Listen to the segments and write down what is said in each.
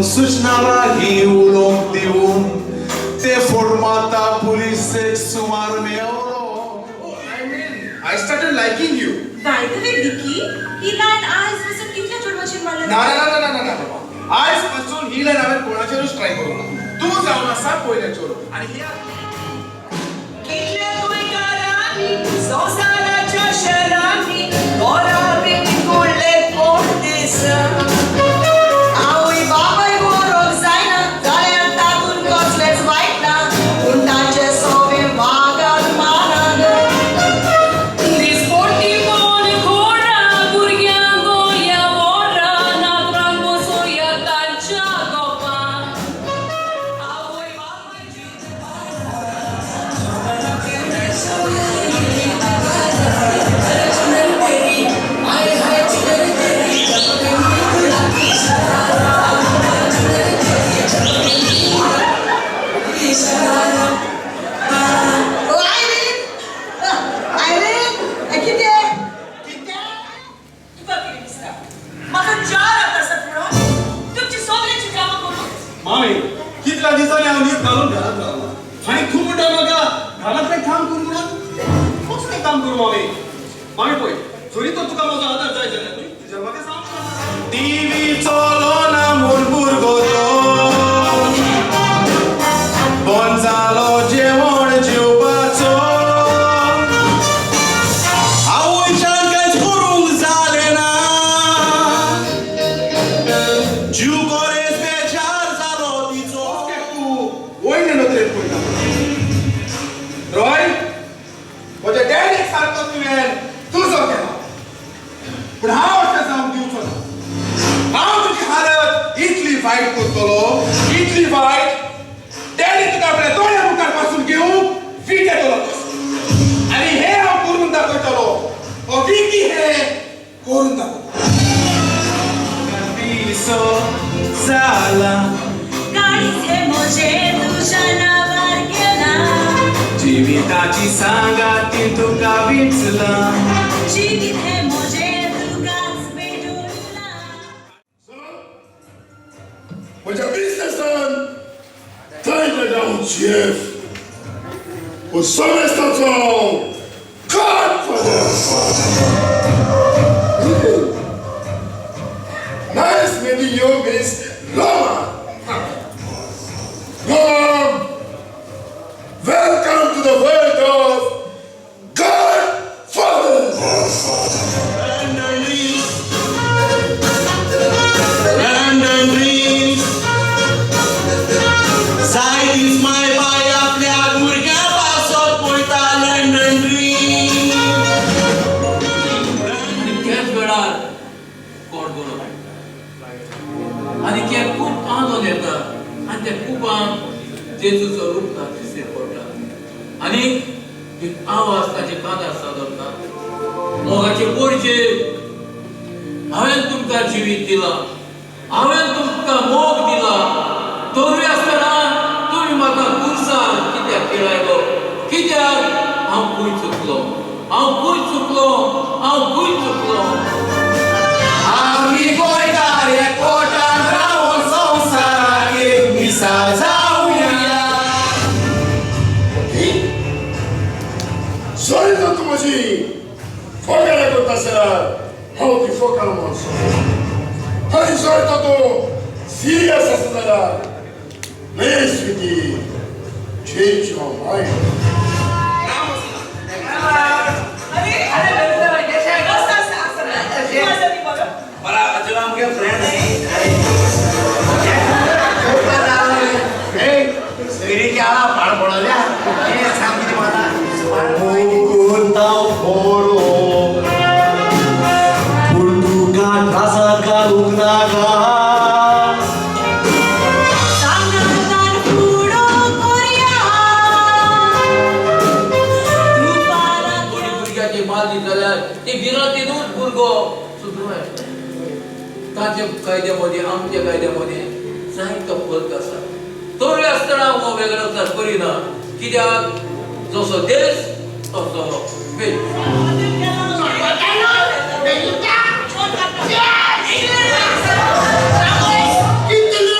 सुचना लागीं उलोवंक दिवन ते फोर्माता पुलिसेक सुमार मेवलो. I mean, I started liking you. By the way, Vicky, he line आयज पासून कितल्या चेडवाचेर मारल्या? ना ना ना ना ना ना ना, आयज पासून ही लायन हांवें कोणाचेरूच ट्राय करूंक ना. तूं जावन आसा पयलें चेडूं आनी ही कितल्या गोंयकारांनी संवसाराच्या शहरांनी घरा कुळ्ळे कोण दीस आवय बापाय बरोवंक जायना जाल्यार तातूंत कसलेंच वायट ना, पूण तांचे सोबे वागात मानान. दिसपट्टी कोण खोरा भुरग्यांक गोंया वोरा नातरांक बसोया तांच्या गोपान आवय बापायची ओ आयरीन, आयरीन, कितें? तुका कितें दिसता, म्हाका चार हात आसात म्हणून तुमची सगळ्यांची कामां करूंक? मामी, कितल्या दिसांनी हांव न्हीद घालून घरांत रावला आनी तूं म्हणटा म्हाका घरांतलें काम करूं म्हणून. कसलें काम करूं मामी? मामी पळय, जरी तर तुका म्हजो आदार जाय जाल्यार न्हय तुज्यान म्हाका सांग. टीव्ही चलोना म्हूण भुरगो तो बंद जालो जेवण जेवपाचो. आवयच्यान कांयच करूंक जालें ना, जीव कोरेस बेजार जालो तिचो. तूं वयले नदरेन पळयता. रॉय, म्हज्या डॅडीक सारको तुवें तुजो केला, पूण हांव अशें जावंक दिवचो ना. हांव तुजी हालत इतली वायट करतलो, इतली वायट, डॅडी तुका आपल्या दोळ्या मुखार पासून घेवन विटेतलो तसो. आनी हें हांव करून दाखयतलो. हो विकी हें करून दाखयतलो. पिसो जाला. काळीज हे म्हजें तुज्या नांवार गेलां. जिविताची सांगाती तुका विचला. जिवीत हे म्हजें तुकाच भेटोवलां. म्हज्या बिझनेसान थंय जावं chief o समेस्ताचो Godfather. Nice meeting you, Miss Roma. Roma, welcome to the world of Godfathers. London dreams, London dreams. जाय दीस माय बाय आपल्या भुरग्या पासत पळयता लंडन ड्रीम. आनी त्याच वेळार कोण बरो आनी ते खूब आनंद येता आनी त्या कुपान जेजूचो रूप दिसते पडटा आनी एक आवाज ताचे कानार सादरता, मोगाचे पोरचे, हांवें तुमकां जिवीत दिलां, हांवें तुमकां मोग दिला, तरूय आसतना तुमी म्हाका खुर्सार कित्याक खेळायलो? कित्याक? हांव खंय चुकलो? हांव खंय चुकलो? हांव खंय चुकलो? आमी गोंयकार एकवटान रावन संवसाराक एक मिसाळ जावया. सॉरी तर तूं म्हजी फोकाणां करता आसल्यार हांव ती फोकाणां मारचो, आनी जर तर तूं सिरियस आसा जाल्यार please Vicky, change your mind. अरे कसं आसा? तूं आसा न्ही बरो? बरा, अजून आमगे फ्रेंड. सोयरीक पाड पडल्या हे सांग कितें म्हाका. मुकुंताव बरो, पूण तुका त्रासात घालूंक नाका. सांगातान फुडो कोरया तूं पाराक. कोणी भुरग्याची मारली जाल्यार ती भिरांतीनूच भुरगो सुदरूं येता. ताचे कायद्या मदीं आमच्या कायद्या मदीं जायतो फरक आसा. तरूय आसतना हो वेगळो विचार करिना, कित्याक जसो देश तसो वेश. कितले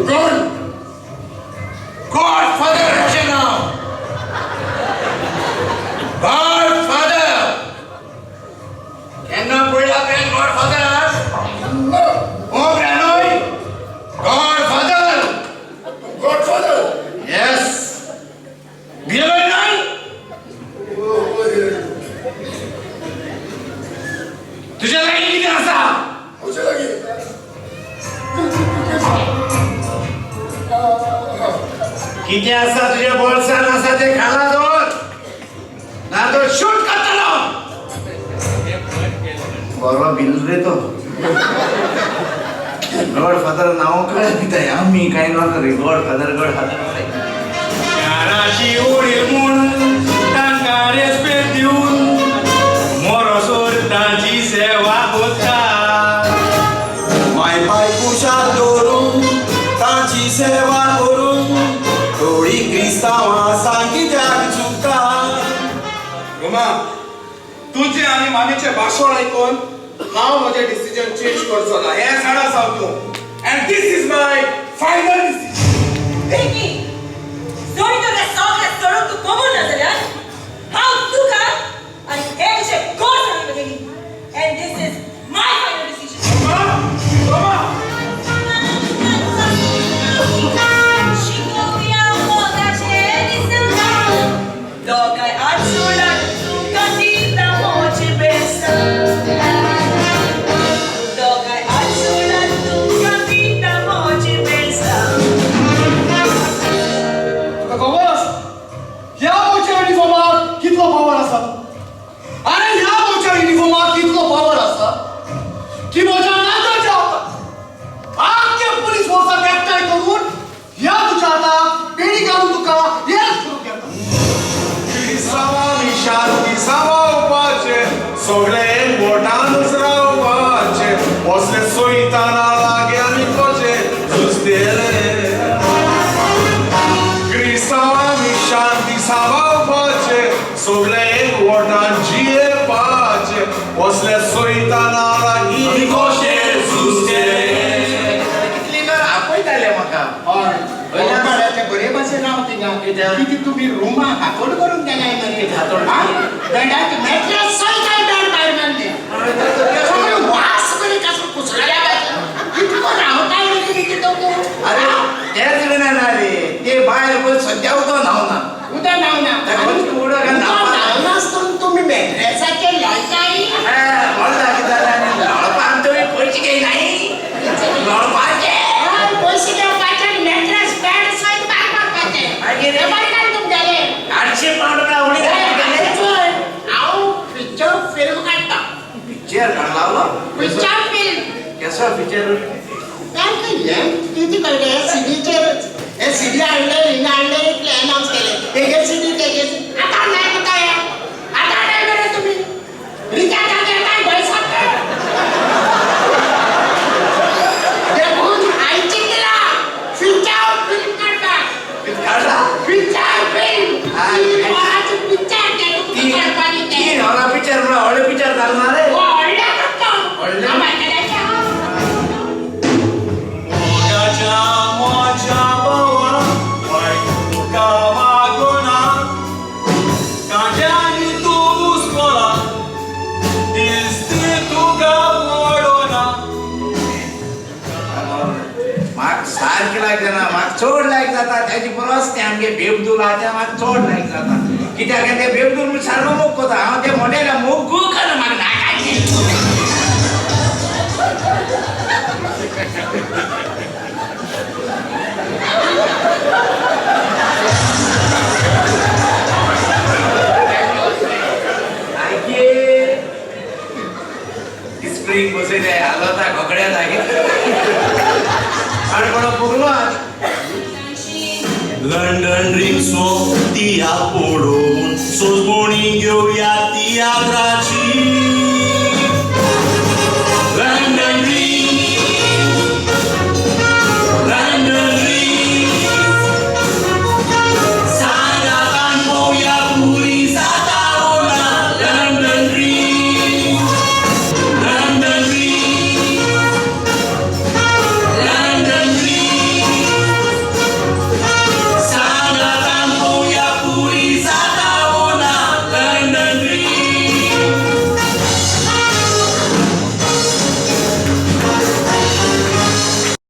तूं कोण? गॉडफादर म्हजें नांव. गॉडफादर. केन्ना पळयला तुवें गॉडफादर? ना. ओ ब्रानोय, गॉडफादर. तूं गॉडफादर? येस. भियेलो न्हय? तुज्या लागीं कितें आसा? म्हज्या लागीं कितें आसा तुज्या बोल्सान आसा तें खाला दवर, ना तर शूट करतलो. बरो बिल रे तो. गॉडफादर नांव कळ्ळें कितें? आमी कांय ना रे गॉडफादर गॉडफादर. शाराची उडी म्हूण तांकां रेस्पेद दिवन मोरोसोर तांची सेवा कोत्ता. माय पाय कुशाल दवरून तांची सेवा करून थोडी क्रिस्तांवां आसा कित्याक चुकता. रोमा, तुजें आनी मामीचें भाशण आयकून हांव म्हजें डिसिजन चेंज करचो ना हें जाणा जाव तूं. And this is my final decision. Vicky, जोडी तुगे सगळें सोडून तूं कबूल ना जाल्यार हांव तुका आनी हें तुजें घर सोडून वतली. And this is my final decision. Roma, Roma. दोगांय आजोळाक तुका दिता म्हजें बेसां. दोगांय आजोळाक तुका दिता म्हजें बेसां. तुका खबर आसा ह्या बोच्या युनिफॉर्माक कितलो पावर आसा? आरे ह्या बोच्या युनिफॉर्माक कितलो पावर आसा की म्हज्या नाताच्या हातात आख्ख्या पुलीस फोर्साक एकठांय करून ह्या तुज्या हाताक पेडी घालून तुका येस करूंक येता. क्रिस्तांवांनी शांती सांबाळपाचें, सगळें बोटानूच रावपाचें, असलें सोयताना लागीं आमी कशें झुजतले. क्रिस्तांवांनी शांती सांबाळपाचें, सगळें एकवटान जियेवपाचें, असलें सोयताना लागीं आमी कशें झुजतले. कितली तर आपयताले म्हाका. हय, भाड्याचे बरे भाशेन हांव थिंगा. कित्याक? कितें तुमी रुमा हातोड करून गेलाय मरे? हातोड? बेडाक मॅट्रस सयत हांवें बेड भायर मारलें. सगळें वास बरी कसो कुसळ्या भाशेन. कितको रावताय रे तुमी कितें? अरे तेच विना ना रे, ते बायल पळय सद्या उदक न्हावना. उदक न्हावना. ताका उदक न्हावना. न्हावनासतना तुमी मॅट्रसाचेर लोळटाय. लोळटा कितें जालें आनी लोळपाक तुमी पयशे घेयनाय लोळपाचे. हय, पयशे घेवपाचे आनी मॅट्रस बेड सयत भायर मारपाचे. मागीर? खबर काड तुमगेलें. 800 पावंड म्हळ्यार उणें जालें तुगेलें? हांव पिक्चर फिल्म काडटा. पिक्चर काडला? Picture film. केसो पिक्चर? तांकां हें कितें कळटा? हे सिडीचेरच हे सिडी हाडले, हिंगा हाडले, इतलें एनावन्स केलें, हेगे सिडी तेगे. आतां नाय म्हणटा हें. आतां नाय मरे तुमी रिचार्ज घेताय गोंयसाक. देखून हांवें चिंतलां पिक्चर फिल्म काडपाक. काडला? Picture film. 3 वरांचें पिक्चर तें तुमकां काडपाचें तें. 3 वरां पिक्चर म्हळ्यार व्हडलें पिक्चर घालना रे. व्हडलें काडटा. व्हडलें? मोगाच्या म्हज्या भावा, वायट तुका वागोना, कांट्यांनी तूं घुसपला, दिसती तुका पडोना. म्हाका सारकें लायक जायना, म्हाका चड लायक जाता तेजे परस ते आमगे बेबदूल आहा ते म्हाका चड लायक जाता. कित्याक ते बेबदूल म्हूण सारको मोग कोता. हांव ते मोडेल्या मोग करना, म्हाका नाकाचें. आगे स्प्रींग बसयले हालता घोगड्या जागे आडपडो पुगलो. लंडन ड्रीम्सो तिया पळोवन सोजमणी घेवया तियात्राची.